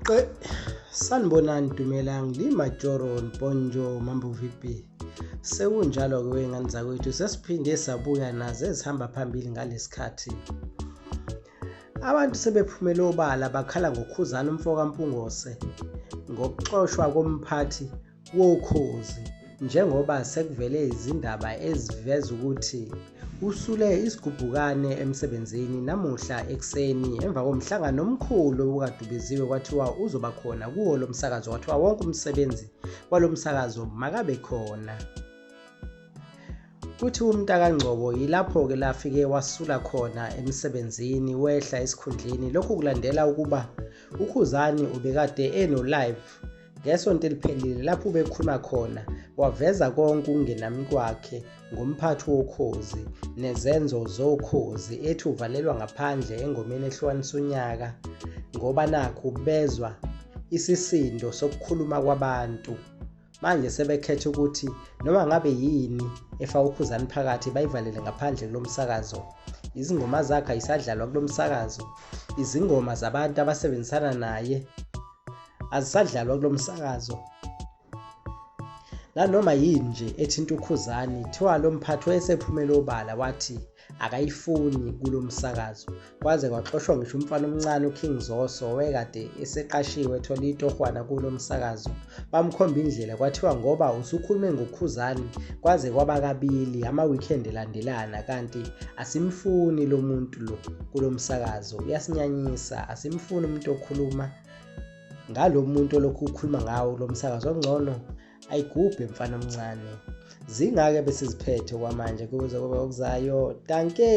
Qe sanibonani Dumelang Lima Joron Bonjo Mambo VP. Sekunjalo-ke wey'ngane zakwethu sesiphinde sabuya nazo ezihamba phambili ngalesikhathi. Abantu sebephumele obala bakhala ngoKhuzani umfoka Mpungose ngokuxoshwa komphathi woKhozi njengoba sekuvele izindaba eziveza ukuthi usule isigubhukane emsebenzini namuhla ekuseni emva komhlangano omkhulu obukade ubiziwe kwathiwa uzoba khona kuwo lo msakazo kwathiwa wonke umsebenzi walo msakazo makabe khona. Kuthi umntakangcobo yilapho-ke lafike wasula khona emsebenzini wehla esikhundleni. Lokhu kulandela ukuba uKhuzani ubekade eno-live ngesonto eliphelile lapho ubekhuluma khona waveza konke ukungenami kwakhe ngomphathi wokhozi nezenzo zokhozi ethi uvalelwa ngaphandle engomeni ehlukanisa unyaka ngoba nakhu bezwa isisindo sokukhuluma kwabantu. Manje sebekhetha ukuthi noma ngabe yini efaka uKhuzani phakathi bayivalele ngaphandle kulo msakazo. Izingoma zakhe ayisadlalwa kulo msakazo. Izingoma zabantu abasebenzisana naye azisadlalwa kulo msakazo. Nanoma yini nje ethinta uKhuzani kuthiwa lo mphathi wayesephumele obala wathi akayifuni kulo msakazo kwaze kwaxoshwa ngisho umfana omncane uKing Zoso owekade eseqashiwe ethola itohwana kulo msakazo bamkhomba indlela kwathiwa ngoba usukhulume ngoKhuzani kwaze kwaba kabili ama-weekend elandelana kanti asimfuni lo muntu lo kulo msakazo uyasinyanyisa asimfuni umuntu okhuluma ngalo muntu olokhu ukhuluma ngawo lo msakazo ongcono ayigubhe mfana omncane zingake besiziphethe kwamanje kuze kube okuzayo danke.